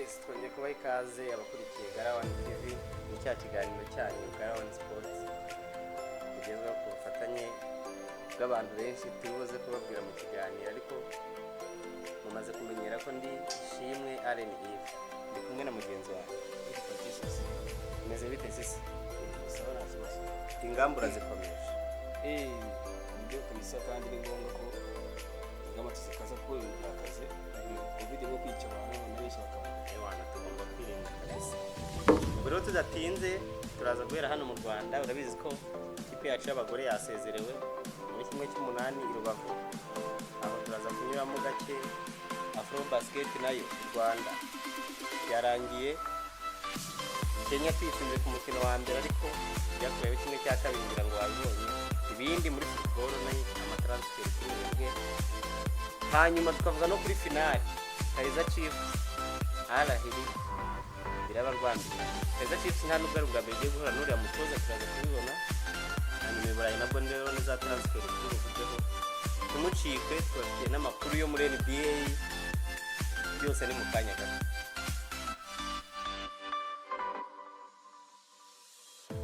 Yes, twongeye kubaha ikaze abakurikiye Garawani TV. Ni cya kiganiro cyanyu Garawani Sports, kugezwaho ku bufatanye bw'abantu benshi turi buze kubabwira mu kiganiro, ariko mumaze kumenyera ko ndi Ishimwe Allen Yves, ndi kumwe na mugenzi wanjye. Meze bite sisi? Sawa, nta kibazo. Ingamba urazikomeje? Eh, nibyo kabisa, kandi ni ngombwa ko ingamba tuzikaza kuko ibintu byakaze. Covid irimo kwica abantu na benshi bakaba Ewana, tugomba kwirinda kabisa. Ubwo rero tudatinze turaza guhera hano mu Rwanda. Urabizi ko ikipe yacu y'abagore yasezerewe muri 1/8 i Rubavu, aho turaza kunyuramo gake. Afro Basket nayo u Rwanda byarangiye Kenya twitsinze ku mukino wa mbere, ariko byakuyeho 1/2, ngira ngo wabibonye. Ibindi muri football nayo amatransfer turi buvuge, hanyuma tukavuga no kuri finale Kaizer Chiefs Al Ahly biraba rwambika. Kaizer Chiefs nta nubwo ari ubwa mbere igiye guhura n'uriya mutoza, turaza kubibona. Hanyuma i Burayi nabwo rero ni za transfer turi buvugeho, tumucikwe. Tubafitiye n'amakuru yo muri NBA, byose ni mu kanya gato.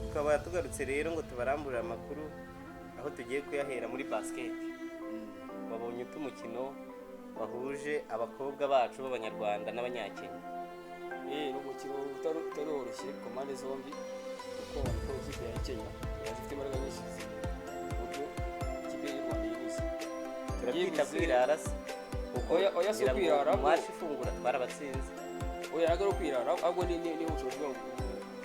Tukaba tugarutse rero ngo tubaramburire amakuru, aho tugiye kuyahera muri basket. Wabonye ute umukino wahuje abakobwa bacu b'Abanyarwanda n'Abanyakenya? Eh, ni umukino utari woroshye ku mpande zombi, kuko ubona ko ikipe ya Kenya yaje ifite imbaraga nyinshi ku buryo ikipe y'u Rwanda yibuze. Turabyita Yibuze. kwirara se? Kuko Oya, oya, si ngira ngo ukwirara, mu match ifungura twarabatsinze. Oya, ntabwo ari ukwirara, ahubwo ni ubushobozi bwabo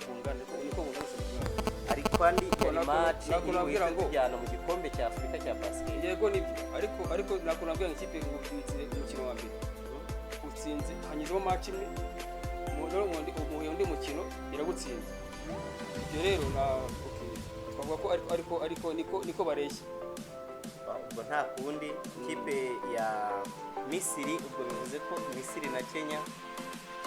bungana, niko bungana ubushobozi bwabo. Ariko kandi yari match nako iri nabwira buhite tujyana mu gikombe cya Afurika cya basket. Yego nibyo, ariko ntabwo nabwira ngo ikipe ngo uyitsinze umukino wa mbere, utsinze hanyuzemo match imwe, muhuye undi mukino iragutsinze. Ibyo rero na okay, twavuga ko ariko niko bareshya. Ubwo nta kundi, ikipe ya Misiri, ubwo bivuze ko Misiri na Kenya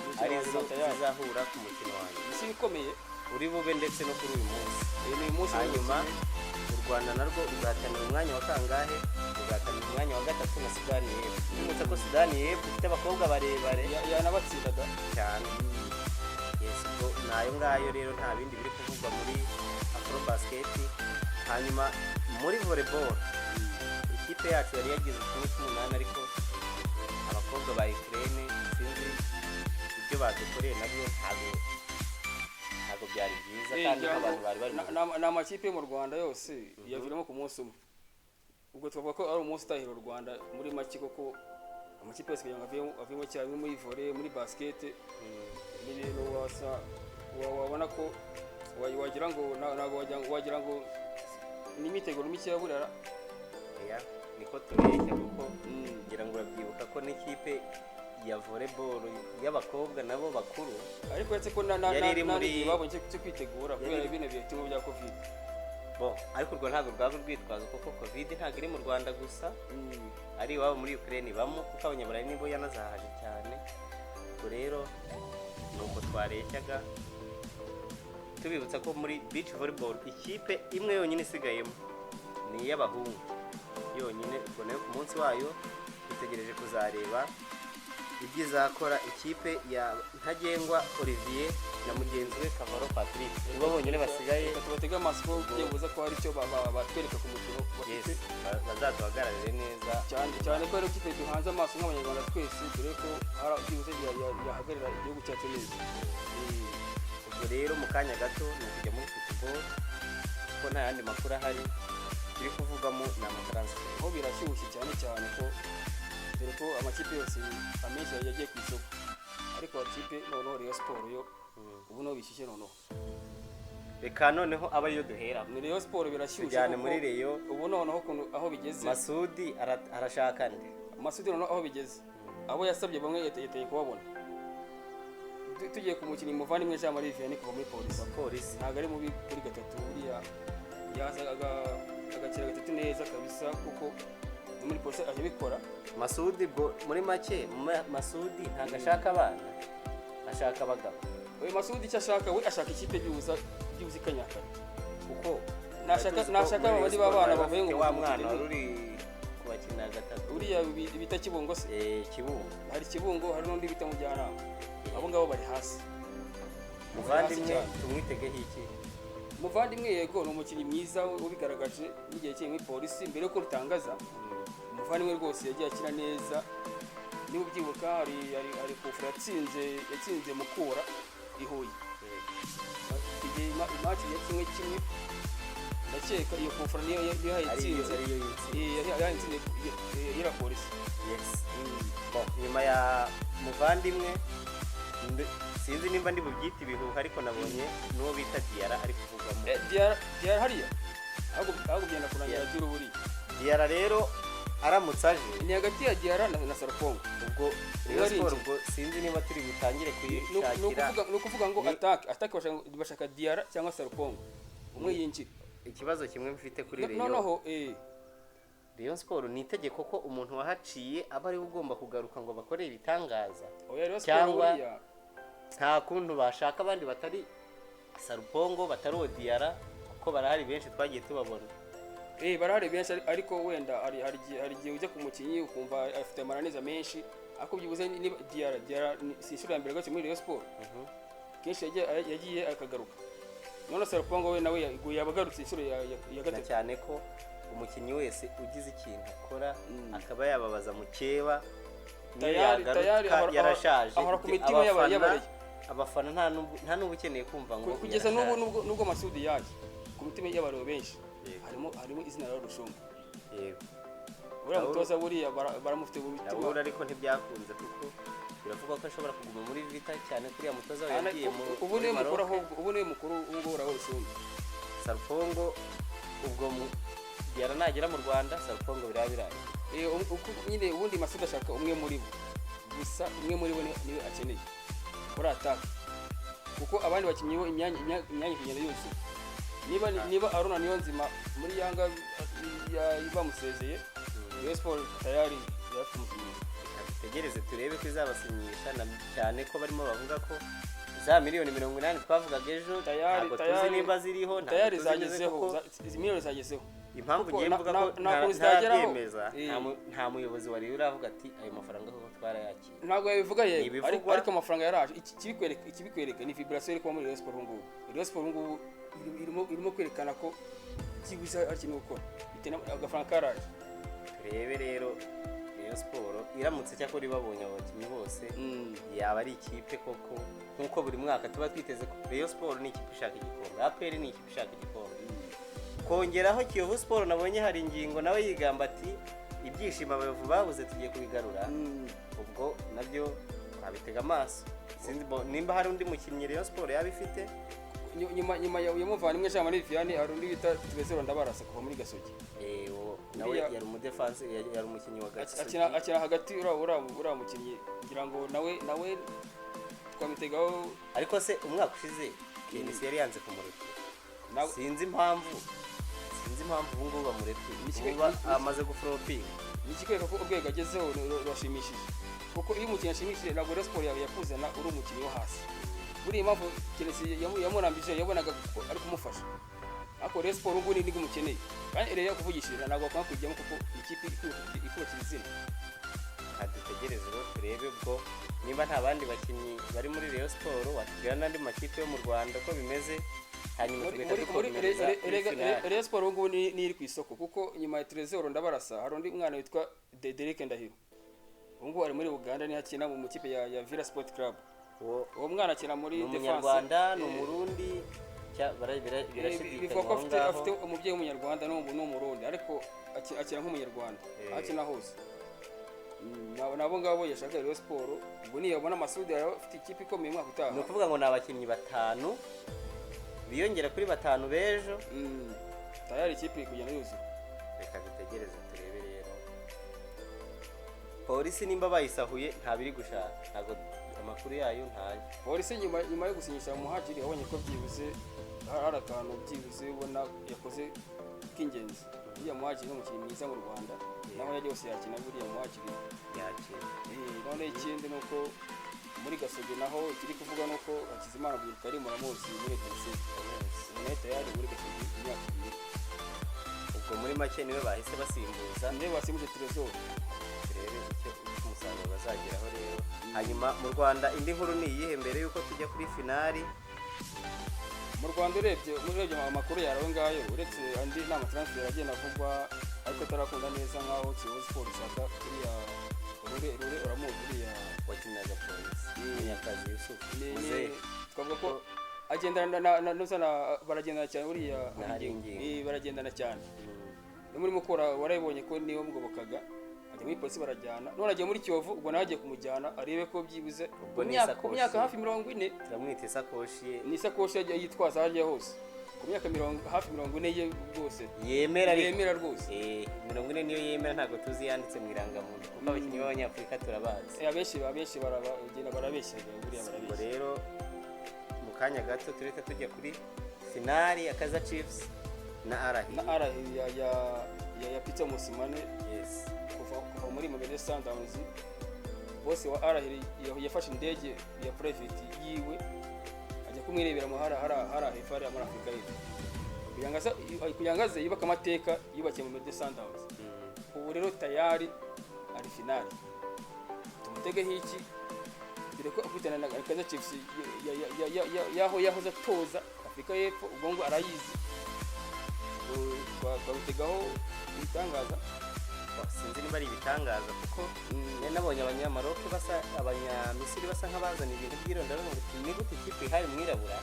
Umukino wa arizo nyuma tayari. zizahura ku mukino wa nyuma Misiri ikomeye. Uri bube ndetse no kuri uyu munsi. Ni uyu munsi. Hanyuma u Rwanda narwo ruzahatanira umwanya wa kangahe? Ruzahatanira umwanya wa gatatu na Sudani y'Epfo. Twibutsa ko Sudani y'Epfo ifite abakobwa barebare Yanabatsinda da. cyane. Yes, ubwo ni ayo ngayo rero, nta bindi biri kuvugwa muri Afro Basket. Hanyuma muri volleyball, ikipe yacu yari yagize 1/8, ariko abakobwa ba Ukraine sinzi ibyo badukoreye, nabyo ntabwo byari byiza kandi Ngira ngo nk'abantu bari bari ni amakipe yo mu Rwanda yose yaviramo ku munsi umwe. Ubwo twavuga ko ari umunsi utahira u Rwanda muri make, koko amakipe yose kugira ngo avemo icyarimwe muri volley, muri basket, ni ibintu wabona ko wagira ngo ntabwo wagira ngo ni imyiteguro mike ya burera. Oya, niko tubeshya, kuko ngira ngo urabyibuka ko n'ikipe ya volleyball y'abakobwa nabo bakuru Ariko uretse ko yari iri na muri n'igihe babonye cyo kwitegura kubera bino bihe turimo bya Covid. Bo, ariko urwo ntabwo rwaba urwitwazo, kuko Covid ntabwo iri mu Rwanda gusa, ari iwabo muri Ukraine ibamo, kuko Abanyaburayi nibo yanazahaje cyane. Ubwo rero ni uko twareshyaga. Tubibutsa ko muri beach volleyball ikipe imwe yonyine isigayemo ni iy'abahungu yonyine. Ubwo nayo ku munsi wayo dutegereje kuzareba ibyo izakora. Ikipe ya Ntagengwa Olivier na mugenzi we Kavaro Patrick nibo bonyine basigaye. Reka tubatege amaso ko byibuze ko hari icyo batwereka ku mukino Yes, bafite. Bazaduhagararire neza. Cyane cyane ko ari ikipe duhanze amaso nk'Abanyarwanda twese, dore ko hari byibuze yahagarara igihugu cyacu neza. Ubwo rero mu kanya gato ni ukujya muri football, kuko nta yandi makuru ahari turi kuvugamo, ni amatransfer. Aho birashyushye cyane cyane ko dore ko amakipe yose amenshi yagiye ku isoko, ariko ikipe noneho Rayon Sport yo ubu niho bishyushye noneho. Reka noneho aba ariyo duhera. Ni Rayon Sport, birashyushye. Tujyane Kuko muri Rayon. Ubu noneho ukuntu aho bigeze, Masudi arashaka nde? Masudi noneho aho bigeze, abo yasabye bamwe yateye kubabona. Tugiye ku mukinnyi muvandimwe Jean Marie Vianney kuva muri Polisi. Polisi. Ntabwo ari mubi kuri gatatu, buriya yaza agakira gatatu neza kabisa, kuko no muri Polisi ajya abikora. Masudi ubwo muri make, Masudi ntabwo ashaka abana, ashaka abagabo. Uyu Masudi icyo ashaka, we ashaka ikipe byibuze ikanyakara. Kuko Nashaka tuzi ko nashaka muri abandi Rayon Sport b'abana bari bavuye bafite ngo wa mu mwana mukino. wari uri kubakina gatatu. Uriya bita Kibungo se? Eh, Kibungo. Hari Kibungo, hari n'undi bita Mujyanama, abo ngabo. ngabo bari hasi. Muvandimwe cyane. Tumwitegeho iki? Muvandimwe, yego, ni umukinnyi mwiza ubigaragaje n'igihe kiri muri Polisi mbere yuko rutangaza. Umuvandimwe rwose yagiye akina neza. Niba ubyibuka, hari kufura yatsinze Mukura i Huye igihe match ya 1-1, ndakeka iyo kufura niyo yayitsinze. Ariyo yitsinze. Yayitsinze ira Polisi. Yes. Bon, nyuma ya Muvandimwe, sinzi nimba ndi bubyite ibihuha, ariko nabonye n'uwo bita Diarra ari kuvugwamo. Diarra hariya ahubwo byenda kurangira duru buriya. Diarra rero aramutse aje, Ni hagati ya Diarra na Sarpongo. Ubwo Niba Rayon ari Sport, inzu. ubwo sinzi niba turi butangire Ni kuyishakira. ukuvuga ngo attaque bashaka Diarra cyangwa Sarpongo, umwe yinjira. Ikibazo kimwe mfite kuri Rayon, Noneho Rayon Sport ni itegeko ko umuntu wahaciye aba ariwe ugomba kugaruka ngo bakore ibitangaza, Oya, Rayon Sport cyangwa buriya nta kuntu bashaka abandi batari Sarupongo, batari uwo Diarra, kuko barahari benshi twagiye tubabona? Barahari benshi, ariko wenda hari igihe ujya ku mukinnyi ukumva afite amananiza menshi, ariko byibuze niba Diarra si inshuro ya mbere agarutse muri Rayon Sport, kenshi yagiye akagaruka. None Sarpongo we nawe yaba agarutse inshuro ya Na gatatu. cyane ko umukinnyi wese ugize ikintu akora akaba yababaza mukeba, niyo Tayari yagaruka tayari yarashaje, ahora ku mitima y'abareyo. Abafana nta n'ubu ukeneye kumva ngo Kugeza n'ubu, yarashaje. nubwo Masudi yaje, ku mitima y'abareba benshi harimo izina rya Rushumba. Uriya mutoza buriya baramufite mu mitima. Ndabura, ariko ntibyakunze kuko biravugwa ko ashobora kuguma muri Vita, cyane kuriya mutoza we yagiye mu Ubu muri niwe mukuru, Maroc. ahubwo ubu niwe mukuru ubu ngubu uraho Rushumba. Sarpongo ubwo mu Diarra nagera mu Rwanda, Sarpongo biraba birangiye. Nyine ubundi Masudi ashaka umwe muri bo gusa, umwe muri bo niwe akeneye kuri attaque, kuko abandi bakinnyi bo imyanya kugenda yuzuye. Niba Aruna Niyonzima muri Yanga bamusezeye, Rayon Sport tayari yarafite umukinnyi. Reka dutegereze turebe ko izabasinyisha, na cyane ko barimo bavuga ko za miliyoni 80 twavugaga ejo Tayari ntabwo tuzi nimba ziriho, ntabwo tayari tuzi neza zagezeho, kuko izi miliyoni zagezeho. Impamvu Kuko ngiye mvuga ko nta kuntu zitageraho. ntarabyemeza, nta muyobozi wari uravuga ati ayo mafaranga koko twarayakira. Ntabwo yabivuga, Ni yego, ibivugwa. ariko amafaranga yaraje. Ikibikwereka ni vibration iri kuba muri Rayon Sport ubu ngubu. Rayon Sport ubu ngubu irimo kwerekana ko byibuze hari ikintu gukora bitewe agafaranga karaje. Turebe rero Rayon Sport iramutse cyakora ibabonye abo bakinnyi bose, yaba ari ikipe koko nk'uko buri mwaka tuba twiteze ko Rayon Sport ni ikipe ishaka igikombe, APR ni ikipe ishaka igikombe, kongeraho Kiyovu Sport nabonye hari ingingo nawe yigamba ati ibyishimo abayovu babuze tugiye kubigarura. Ubwo nabyo twabitega amaso. Sinzi nimba hari undi mukinnyi Rayon Sport yaba ifite. Nyuma ya Muvandimwe Jean Marie Vianney, hari undi bita Trezor Ndabarasa kuva muri Gasogi. Uwo nawe Uriya yari umudefanse, yari umukinnyi wa Gasogi. Akina hagati. Uriya mukinnyi ngira ngo nawe twamitegaho. Ariko se umwaka ushize KNC yari yanze kumurekura. Sinzi impamvu ubu ngubu bamurekuye, ubu amaze guforopinga. Ni ikikwereka ko urwego agezeho rurashimishije, kuko iyo umukinnyi ashimishije, ntabwo Rayon Sport yawe yakuzana uri umukinnyi wo hasi. Buriya impamvu keretse yamurambije, yabonaga ko ari kumufasha, ariko Rayon Sport ubu nibwo umukeneye, kandi rero yakuvugishije ntabwo wakwanga kujyamo, kuko ni ikipe ikubakira izina. Dutegereze rero turebe ubwo niba nta bandi bakinnyi bari muri Rayon Sport, watubwira n'andi makipe yo mu Rwanda uko bimeze, hanyuma tugahita dukomereza kuri finale. Rayon Sport ubu ngubu ni iri ku isoko, kuko nyuma ya Trezor Ndabarasa hari undi mwana witwa Derek Ndahiro, ubu ngubu ari muri Uganda, niho akina mu makipe ya Villa Sport Club. Uwo Uwo mwana akina muri ni defense. Umunyarwanda, ni Umurundi, Bivuga birashidikanywa ko aho afite ngaho. afite umubyeyi w'Umunyarwanda n'Umurundi, ariko akina nk'Umunyarwanda aho akina hose. Nabo ngabo yashaka Rayon Sport, ubwo niyabona Masudi araba afite ikipe ikomeye umwaka utaha. Ni ukuvuga ngo ni abakinnyi batanu biyongera kuri batanu b'ejo. Tayari ikipe iri kugenda yuzuye. Reka dutegereze turebe rero Polisi nimba bayisahuye, ntabiri gushaka, ntabwo amakuru yayo ntayo. Polisi nyuma yo gusinyisha Muhajiri, wabonye ko byibuze hari akantu byibuze ubona yakoze k'ingenzi. Uriya Muhajiri ni umukinnyi mwiza mu Rwanda, naho yajya hose yakina buriya Muhajiri. Yakira. None ikindi ni uko muri Gasogi naho ikiri kuvuga ni uko Hakizimana Abdulkarim, muramuzi muri Etincelles, nawe tayari muri Gasogi imyaka 2. Ubwo muri make niwe bahise basimbuza. Niwe basimbuje Trezor. Turebe icyo umusaruro. Umusaruro bazageraho rero. Hanyuma mu Rwanda indi nkuru ni iyihe mbere y'uko tujya kuri finali? Mu Rwanda urebye amakuru yawe ngayo, uretse andi nama transfer agenda avugwa ariko atarakunda neza, nkaho Kiyovu Sport ishaka uriya Rure. Rure uramuzi uriya? Wakinaga Polisi, Munyakazi Yusuf. Muzehe. Twavuga ko agendana baragendana cyane uriya. Na Haringingo. Baragendana cyane. No muri Mukura warabibonye ko niwe mugobokaga, ajya muri Polisi barajyana, none agiye muri Kiyovu, ubwo nawe agiye kumujyana arebe ko byibuze Ubwo ku ni myaka ku isakoshi. myaka hafi 40. Turamwita isakoshi ye. Ni isakoshi yagiye yitwaza aho agiye hose ku myaka hafi 40 ye rwose. Yemera ariko. Yemera rwose. 40 niyo yemera, ntabwo tuzi yanditse mu irangamuntu kuko abakinnyi b'Abanyafurika turabazi. Abenshi barabagenda barabeshya buriya. Ubwo Barabeshya. rero mu kanya gato turetse tujya kuri finali ya Kaizer Chiefs na Al Ahly. Na Al Ahly ya Peter Mosimane. Yes. Kuva muri Mamelodi Sundowns, bose wa Al Ahly yafashe indege ya private yiwe ajya kumwirebera mu hara hepfo hariya muri Afurika y'Epfo kugira ngo aze yubake amateka yubakiye mu Mamelodi Sundowns. Ubu rero tayari ari finali, tumutegeho iki? Dore ko akubitana na Kaizer Chiefs yaho yahoze atoza Afurika y'Epfo, ubwo ngo arayizi. Ubwo twawutegaho ibitangaza. Sinzi niba ari ibitangaza kuko nari nabonye Abanyamaroke basa, Abanyamisiri basa nk'abazana ibintu by'irondaruhu ngo ni gute ikipe ihaye umwirabura?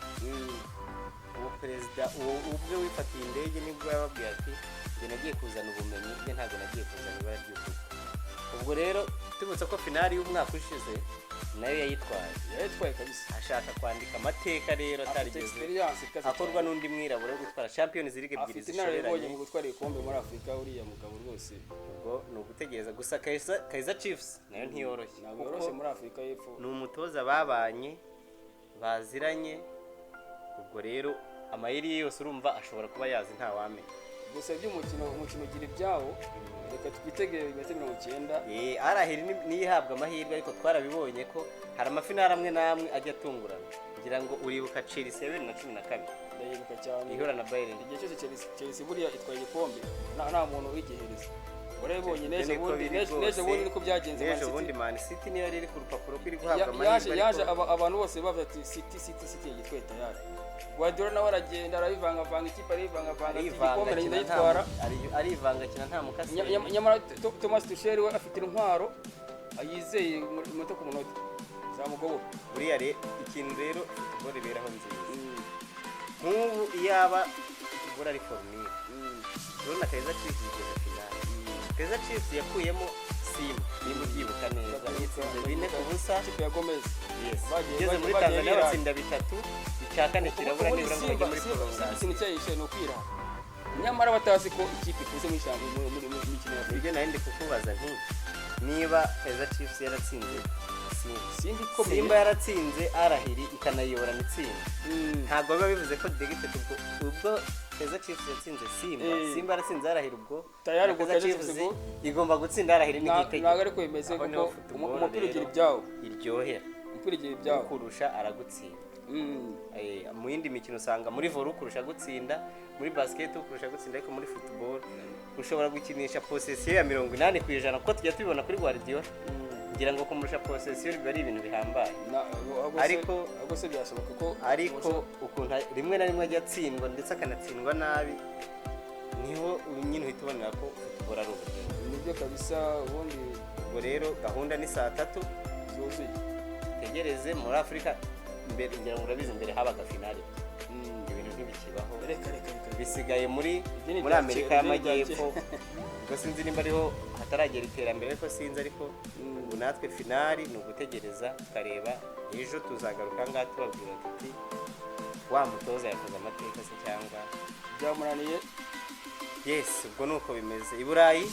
Uwo perezida uwo ubwe wifatiye indege nibwo yababwiye ati: "Njye nagiye kuzana ubumenyi bwe, ntabwo nagiye kuzana ibara ry'uruhu." Ubwo rero tubutse ko finali y'umwaka ushize nayo yayitwaye. Yayitwaye kabisa. Ashaka kwandika amateka rero Afite atarigeze experience ikaze akorwa cyane. n'undi mwirabura wo gutwara Champions League ebyiri Afite inararibonye zishoreranye. mu gutwara ibikombe muri Afurika uriya mugabo rwose. Ubwo ni ugutegereza gusa. Kaizer Chiefs nayo ntiyoroshye Ntabwo kuko yoroshye muri Afurika y'Epfo. ni umutoza babanye, baziranye. Ubwo rero amayeri ye yose urumva ashobora kuba yazi, ntawamenya. Gusa iby'umukino, umukino ugira ibyawo, reka twitege iminota 90. Al Ahly niyo ihabwa amahirwe, ariko twarabibonye ko hari amafinari amwe n'amwe ajya atungurana. Ngira ngo uribuka Chelsea ya 2012? Ndayibuka cyane. Ihura na Bayern. Igihe cyose Chelsea buriya itwaye igikombe nta muntu uyigihereza, warabibonye n'ejo Niko bundi. biri N'ejo rwose. bundi niko byagenze. Man N'ejo City. bundi Man City niyo yari iri ku rupapuro ko iri guhabwa Yaje amahirwe, yaje ariko abantu bose bavuga ati: "City, City, City yagitwaye tayari." Guardiola nawe aragenda arabivangavanga, ikipe arayivangavanga, ati: Arivanga "Igikombe akina nta ndayitwara." Arivanga akina nta mukasi. Nyamara Thomas Tuchel we afite intwaro yizeye umunota ku munota zamugoboka. Buriya ikintu rero football iberaho nziza, nk'ubu iyaba football ari formule, urabona Kaizer Chiefs igeze finale. Kaizer Chiefs yakuyemo Simba, nimba ubyibuka neza, yitsinze 4-0. Ikipe ya Gomez. Yes. Bagiye Igeze muri bagiye Tanzania birara. batsinda bitatu, icya kane kirabura Ubundi nibura ngo bajye Simba muri Simba prolongation. ikintu cyayishe ni ukwirara, nyamara batazi ko ikipe ikuze muri mikino ya Afurika. Nibyo nari ndi kukubaza nti niba Kaizer Chiefs yaratsinze Simba, Simba ikomeye. Simba yaratsinze Al Ahly ikanayiyoborana itsinda, ntabwo biba bivuze ko direct ubwo Kaizer Chiefs yatsinze Simba, Simba yaratsinze Al Ahly, ubwo Tayari na ubwo Kaizer Kaizer Chiefs Chiefs igomba gutsinda Al Ahly n'igitegeko. Ntabwo ariko bimeze Aho kuko niho football umupira ugira rero ibyawo. iryohera. Umupira ugira ibyawo. Ukurusha aragutsinda. Mu yindi mikino usanga muri volley ukurusha gutsinda, muri basket ukurusha gutsinda, ariko muri football ushobora gukinisha possession ya 80% kuko tujya tubibona kuri Guardiola. Ngira ngo kumurusha possession biba ari ibintu bihambaye. Ahubwo se byashoboka ko Ariko ukuntu rimwe na rimwe ajya atsindwa ndetse akanatsindwa nabi, niho nyine uhita ubonera ko football ari uburyohe. Nibyo kabisa ubundi. Ubwo rero gahunda ni saa tatu zuzuye. Tegereze muri Afurika. Mbere, ngira ngo urabizi, mbere habaga finale, ibintu ntibikibaho. Reka reka reka. Bisigaye muri Ibyo ni muri ibya Amerika kera, ibyo ni ibya y'Amajyepfo. Ubwo sinzi nimba ariho hataragera iterambere, ariko sinzi, ariko ubu natwe finali ni ugutegereza tukareba. Ejo tuzagaruka ngaha tubabwira tuti: "Wa mutoza yakoze amateka se cyangwa Byamunaniye?" Yes, ubwo ni uko bimeze i Burayi.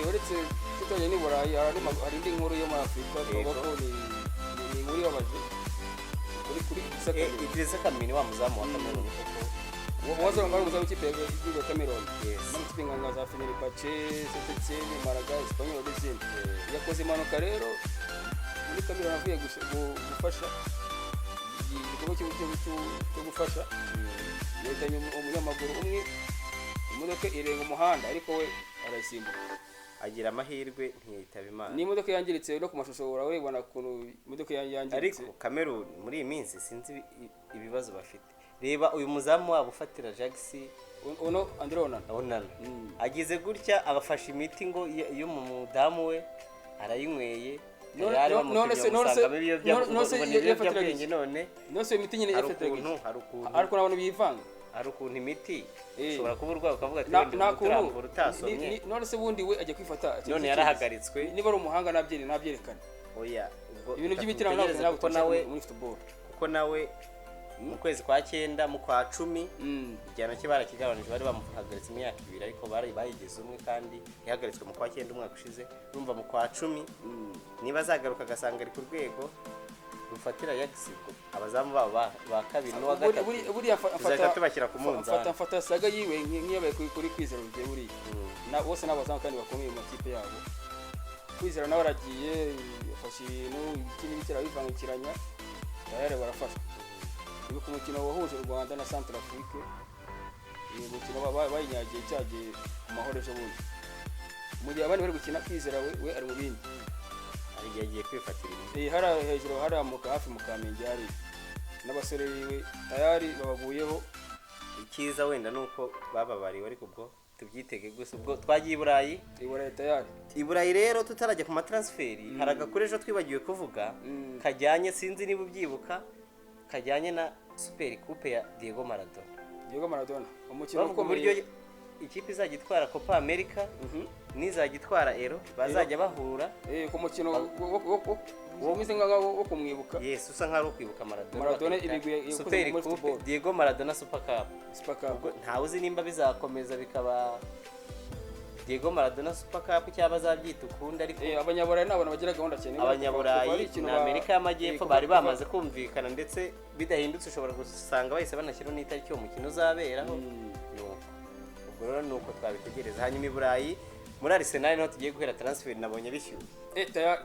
Uretse tutajya n'i Burayi, hari indi nkuru yo muri Afurika twavuga ko ni inkuru ibabaje kuri Idrissa Kameni. Idrissa Kameni, wa muzamu wa Cameroon koko. Waza wari umuzamu w'ikipe y'igihugu ya Cameroon. Yes. N'amakipe nka za Fenerbahce, Saint-Etienne, Malaga, Espanyol n'izindi. Yakoze impanuka rero muri Cameroon avuye gufasha igikorwa cyo gufasha, yahitanye umunyamaguru umwe, imodoka irenga umuhanda ariko we arayisimbuka. Agira amahirwe ntiyitaba Imana. Ni imodoka yangiritse, no ku mashusho urabibona ukuntu imodoka yangiritse. Ariko Cameroon muri iyi minsi sinzi ibibazo bafite. Reba uyu muzamu wabo ufatira Jacques Uno Andre Onana. Onana, agize gutya abafashe imiti ngo yo mu mudamu we arayinyweye. Yari None bamutumye bamusangamo none se ngo ni yafatiraga ibiyobyabwenge iki? None None se iyo miti nyine hari yafatiraga ukuntu iki? hari ukuntu Ariko n'abantu bivanga. Hari ukuntu imiti Eh. ushobora kuba urwaye ukavuga ati Na wenda nta umuti kuntu urambura utasomye. None se ubundi we ajya kwifata None yarahagaritswe. Niba ari umuhanga nabyerekane. Oya, ubwo Ibintu reka by'imiti ntabwo tumutegereze ntabwo kuko nawe muri football. Kuko nawe mu kwezi kwa cyenda, mu kwa 10, igihano cye barakigabanije. Bari bamuhagaritse imyaka 2, ariko bari bayigize umwe, kandi yahagaritswe mu kwa cyenda umwaka ushize. Urumva mu kwa 10 niba azagaruka agasanga ari ku rwego rufatira Yagisigo abazamu babo ba kabiri n'uwa gatatu, Buriya tuzahita tubashyira ku munzani. Mfata saga yiwe nk'iyabaye kuri Kwizera Olivier buriya. Na bose ni abazamu kandi bakomeye mu makipe yabo. Kwizera nawe aragiye afashe ibintu ibiki n'ibiki arabivangikiranya, tayari barafashwa. Ibuka umukino wahuje u Rwanda na Central Afrique, uyu mukino bayinyagiye cyagiye ku Mahoro ejo bundi, mu gihe abandi bari gukina, Kwizera we ari mu bindi. Hari igihe agiye kwifatira imiti. Hariya hejuru, hariya hafi mu Kamenge, hari n'abasore biwe tayari babaguyeho. Icyiza wenda ni uko bababariwe, ariko ubwo tubyitege gusa. Ubwo twagiye i Burayi. Iburayi tayari. I Burayi rero, tutarajya ku matransferi, hari agakuru ejo twibagiwe kuvuga kajyanye, sinzi niba ubyibuka, kajyanye na Super Coupe ya Diego Maradona. Diego Maradona, umukino Bavuga ukomeye. uburyo ikipe izajya itwara Copa America n'izajya itwara Euro bazajya bahura. Ku mukino umeze nkaho wo kumwibuka. Yes, usa nkaho ari ukwibuka Maradona. Maradona Bakayita ibigwi yakoze Super muri Coupe football. Diego Maradona Super Cup. Super Cup. Ubwo ntawe uzi nimba bizakomeza bikaba Diego Maradona Super Cup cyangwa bazabyita ukundi, ariko Abanyaburayi ni abantu bagira gahunda cyane. Kuva ari Abanyaburayi ikintu na Amerika y'Amajyepfo bari bamaze kumvikana, ndetse bidahindutse ushobora gusanga bahise banashyiraho n'itariki uwo mukino uzaberaho. Nuko ubwo rero ni uko twabitegereza. Hanyuma i Burayi muri Arsenal niho tugiye guhera transfer, nabonye bishyuye.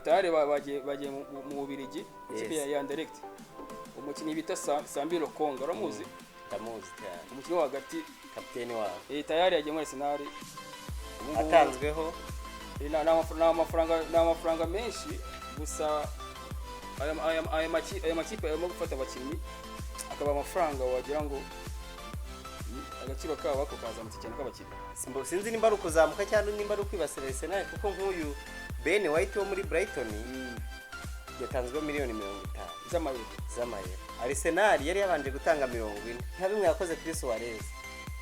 Tayari bagiye mu Bubiligi, ikipe ya Anderlecht, umukinnyi bita Sambi Lokonga, uramuzi? Ndamuzi cyane. Umukinnyi wo hagati. Kapiteni wabo. Tayari yagiye muri Arsenal. Ubu ngubu- Atanzweho Ni amafaranga menshi gusa. Aya makipe arimo gufata abakinnyi akaba amafaranga wagira ngo agaciro kabo ako kazamutse cyane k'abakinnyi. Sinzi nimba ari ukuzamuka cyangwa nimba ari ukwibasira Arsenal, kuko nk'uyu Ben White wo muri Brighton yatanzweho miliyoni 50 z'amayero. Z'amayero. Arsenal yari yabanje gutanga 40, nka bimwe yakoze kuri Suarez.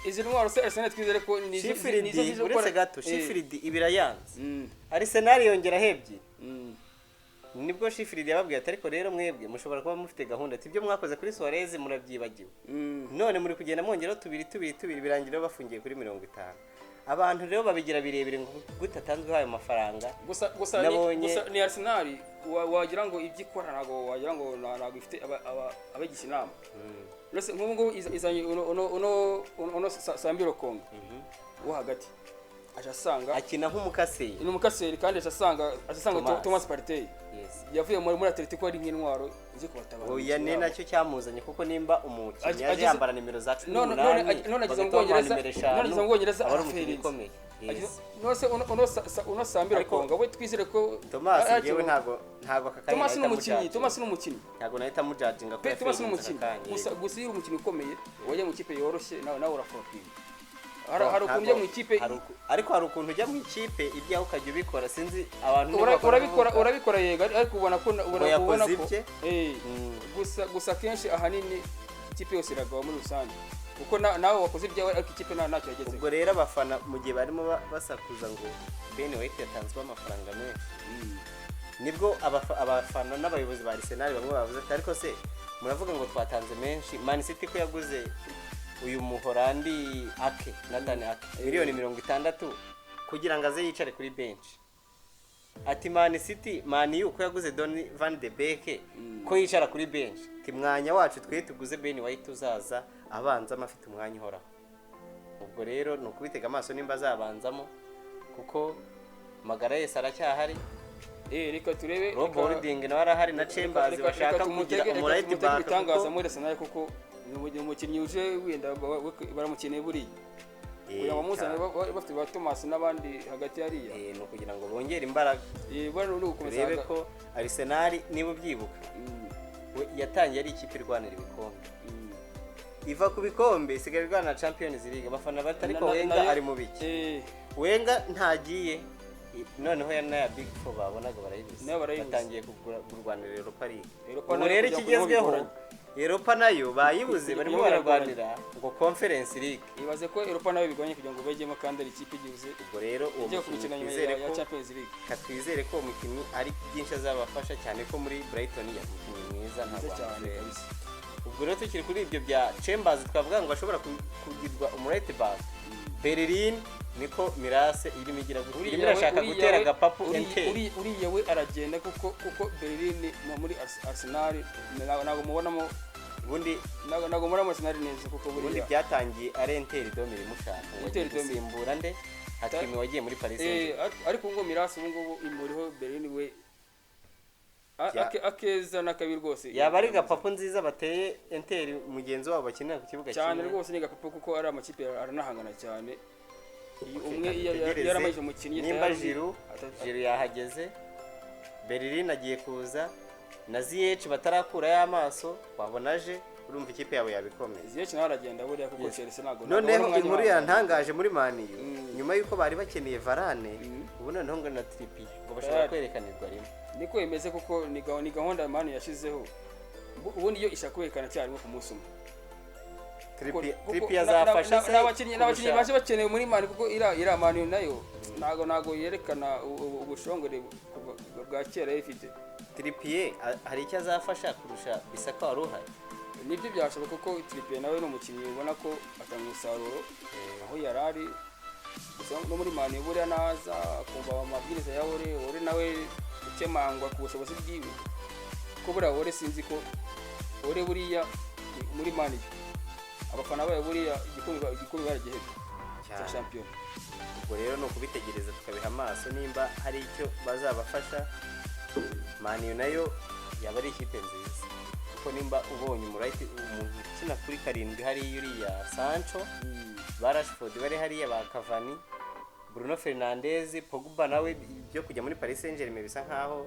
Izi ntwaro se Arsenal twizere ko nizo Sheffield nizo zizo uretse gukora- gato, Sheffield ibirayanze, Arsenal yongeraho ebyiri. Nibwo Sheffield yababwiye ati: "Ariko rero mwebwe mushobora kuba mufite gahunda, ati ibyo mwakoze kuri Suarez murabyibagiwe, none muri kugenda mwongeraho tubiri tubiri tubiri." Birangira bafungiye kuri 50. Abantu rero babigira birebire ngo gute atanzweho ayo mafaranga. Gusa Nabonye- gusa ni Arsenal wagira ngo ibyo ikora ntabwo wagira ngo ntabwo ifite abagisha inama. Uretse nk'ubu ngubu izanye uno Sambi Lokonga wo hagati, aje asanga akina nk'umukaseri. Ni umukaseri kandi aje asanga Thomas. Thomas Partey yavuye muri Atletico ari nk'intwaro ije kubatabara mu Oya, mikino ni yabo. nacyo cyamuzanye, kuko nimba umukinnyi yaje yambara nimero za cumi n'umunani, None ageze mu bagahita bamuha Bwongereza nimero 5, none ageze mu Bwongereza aba ari umukinnyi araferinze. ukomeye. Yes. None se uno Sambi Ariko- Lokonga we twizere ko Thomas ari ngewe ntago aka kanya Thomas ni nahita umukinnyi. mujudginga. Thomas ni umukinnyi. Ntago nahita mujudginga ko Pe Thomas ni yaferinze umukinnyi. aka kanya. Gusa iyo uri umukinnyi ukomeye wajya mu ikipe yoroshye, nawe uraflopinga. Hari ukuntu ujya mu ikipe Ariko hari ukuntu ujya mu ikipe ibyawe ukajya ubikora, sinzi abantu nibo bakora urabikora kuvuga. Urabikora yego, ariko ubona ko Ngo yakoze ubona ko ibye? Gusa akenshi ahanini ikipe yose iragawa muri rusange, kuko nawe wakoze ibyawe ariko ikipe ntacyo yagezeho. Ubwo rero abafana mu gihe barimo basakuza ngo Ben White yatanzweho amafaranga menshi, nibwo abafana n'abayobozi ba Arsenal bamwe bavuze ati: "Ariko se muravuga ngo twatanze menshi, Man City ko yaguze uyu Muhorandi Ake, Nathan Ake, miliyoni 60 kugira ngo aze yicare kuri bench?" Ati: "Man City, Man U ko yaguze Donny van de Beek ko yicara kuri bench?" Ati: "Mwanya wacu twe tuguze Ben White uzaza abanzamo afite umwanya uhoraho." Ubwo rero ni ukubitega amaso nimba azabanzamo, kuko Magalhaes aracyahari. Reka turebe. Rob Holding nawe arahari na Chambers, bashaka Reka kugira reka umu right tumutege back ibitangaza kuko muri Arsenal, kuko ni umukinnyi uje wenda baramukeneye buriya. Kugira ngo bamuzane Cyane. bafite ba Thomas n'abandi hagati hariya. Ni ukugira ngo bongere imbaraga. Bano ni ugukomeza. Turebe ko Arsenal, niba ubyibuka, we yatangiye ari ikipe irwanira ibikombe, iva ku bikombe isigaye irwana na Champions League. Abafana bati ariko Wenger ari mu biki? Wenger ntagiye. Noneho ya naya Big Four babonaga barayibuze. Nayo barayibuze. Batangiye kurwanira Europa League. Europa Ubu nayo rero kujya ikigezweho, bigoranye. Europa nayo bayibuze, barimo Irimo biragoranye. bararwanira ngo Conference League. Ibaze ko Europa nayo bigoranye kugira ngo bajyemo, kandi ari ikipe igize Ubwo rero uwo igiye mukinnyi kubikina nyuma twizere ya ko Champions League. Ka twizere ko uwo mukinnyi ari byinshi azabafasha, cyane ko muri Brighton yari umukinnyi mwiza, mwiza ntabwo cyane wamutera. Kabisa. Ubwo rero tukiri kuri ibyo bya Chambers, twavuga ngo ashobora kugirwa umuright back. Bellerin niko Mirase irimo igira gutya, irimo irashaka gutera agapapu Inter. Uriya we aragenda, kuko Bellerin muri Arsenal ntabwo mubonamo. Ubundi Ntabwo mubonamo Arsenal neza, kuko ubundi buriya byatangiye ari Inter Domir imushaka ngo Inter agiye Domir. gusimbura nde? Hakimi wagiye muri Paris Saint-Germain. Ariko ngo Mirase ubu ngubu imuriho Bellerin we akeza n'akabi rwose. Yaba ari gapapu nziza bateye Inter mugenzi wabo bakinira ku kibuga Cyane kimwe. rwose ni gapapu, kuko ari amakipe aranahangana cyane. Iyo umwe Reka iyo dutegereze. yaramayije umukinnyi Nimba tayari Giroud Giroud yahageze, Bellerin agiye kuza, na Ziyech batarakurayo amaso wabona aje, urumva ikipe yabo yabikomeye. Ziyech nawe aragenda buriya, kuko Chelsea ntabwo Noneho ntabwo abona inkuru umwanya. yantangaje muri Man U, nyuma y'uko bari bakeneye Varane, ubu noneho ngo na Trippier ngo bashobora Tayari. kwerekanirwa rimwe. Niko bimeze, kuko ni gahunda Man U yashyizeho. Ubundi iyo ishaka kwerekana cyarimwe ku munsi umwe. Trippier azafasha se N'abakinnyi kurusha- baje bakenewe muri Man U, kuko iriya Man U nayo ntago yerekana ubushongore bwa kera yari ifite. Trippier hari icyo azafasha kurusha Bissaka wari uhari? Nibyo, byashoboka, kuko Trippier nawe ni umukinnyi ubona ko atanga umusaruro aho yari ari. Gusa no muri Man U buriya naza akumva amabwiriza ya Ole. Ole nawe ukemangwa ku bushobozi bwiwe, kuko buriya Ole, sinzi ko Ole buriya muri Man U abafana bayo buriya igikombe baragihebye cya Cyane. shampiyona. Ubwo rero ni ukubitegereza tukabiha amaso nimba hari icyo bazabafasha. Man U nayo yaba ari ikipe nziza, kuko nimba ubonye umuright, umuntu ukina kuri karindwi hariya, uriya Sancho, ba Rashford bari hariya, ba Cavani, Bruno Fernandes, Pogba nawe ibyo kujya muri Paris Saint-Germain bisa nkaho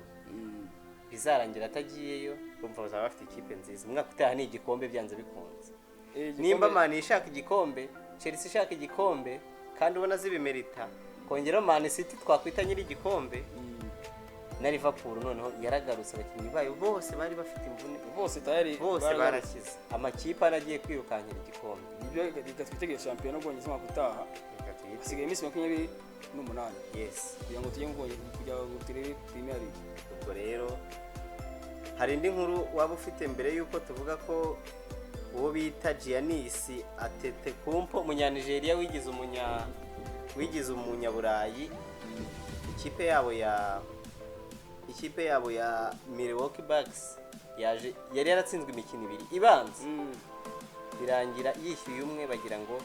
bizarangira atagiyeyo, urumva bazaba bafite ikipe nziza. Umwaka utaha ni igikombe byanze bikunze. Nimba Man ishaka igikombe, Chelsea ishaka igikombe kandi ubona zibimerita, kongeraho Man City twakwita nyiri igikombe, na Liverpool noneho yaragarutse, abakinnyi bayo bose bari bafite imvune bose tayari bose baragarutse. barakize, amakipe anagiye kwirukankira igikombe. Nibyo, reka twitegere shampiyona y'Ubwongereza umwaka utaha. Reka tuyite. Hasigaye iminsi 28 kugira ngo tujye mu Bwongereza, kugira ngo turebe Premier League. Ubwo rero hari indi nkuru waba ufite mbere y'uko tuvuga ko uwo bita Giannis Antetokounmpo, umunyanigeriya wigize umunyaburayi, ikipe yabo ya Milwaukee Bucks yaje yari yaratsinzwe imikino ibiri ibanza, birangira yishyuye umwe, bagira ngo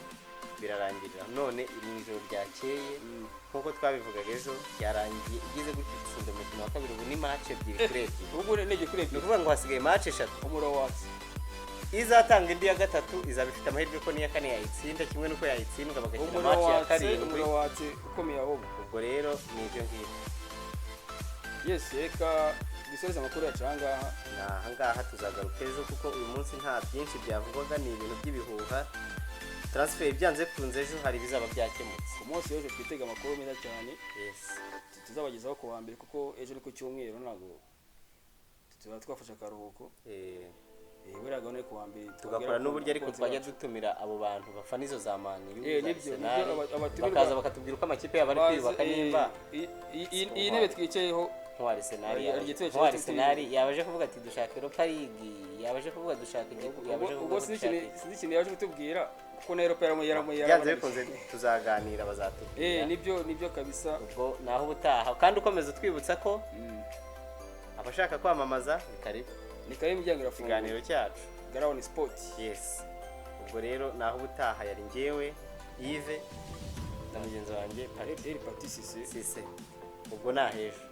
birarangirira. None mu ijoro ryakeye, nk'uko twabivugaga ejo, byarangiye igize gutya itsinda umukino wa kabiri. Ubu ni match 2-2. Ubu ni 2-2. Ni ukuvuga ngo hasigaye match eshatu. Umuriro watse. Izatanga indi ya gatatu izaba ifite amahirwe ko n'iya kane yayitsinda, kimwe n'uko yayitsindwa bagakina Umuriro match ya watse. karindwi. Umuriro watse ukomeye ahubwo. Ubwo rero ni ibyo ngibyo. Yes, reka dusoreze amakuru yacu aha ngaha. Ni aha ngaha, tuzagaruka ejo, kuko uyu munsi nta byinshi byavugwaga, ni ibintu by'ibihuha, transfer. Byanze bikunze ejo hari ibizaba byakemutse. Ku munsi w'ejo twitega amakuru meza cyane tuzabagezaho ku wa mbere, kuko ejo ni ku cyumweru, ntabwo tuba twafashe akaruhuko. Buriya gahunda yo ku wa mbere Tugakora twabwira n'uburyo, ariko abakunzi twajya bacu. dutumira abo bantu bafana izo za Man U, Eh, za nibyo, Arsenal, nibyo, abatumirwa- bakaza bakatubwira uko amakipe yabo ari kwiyubaka, nimba iyi ntebe twicayeho nko Arsenal hari igitego nko kimwe Arsenal yabaje kuvuga ati dushaka Europa League, yabaje kuvuga dushaka igikombe, Ubwo yabaje ubwo kuvuga sinzi dushaka ikintu iki. Sinzi ikintu yaje kutubwira, kuko na Europa Byanze bikunze tuzaganira, bazatubwira. Nibyo, nibyo kabisa. Ubwo naho ubutaha, kandi ukomeza utwibutsa ko abashaka kwamamaza ni karibu. Ni karibu, imiryango irafunguye. Ikiganiro cyacu Garawuni Sport. Yes, ubwo rero naho ubutaha. Yari njyewe Yves na mugenzi wanjye Patrick El Patisisi. Cisse. Ubwo ni ahejo.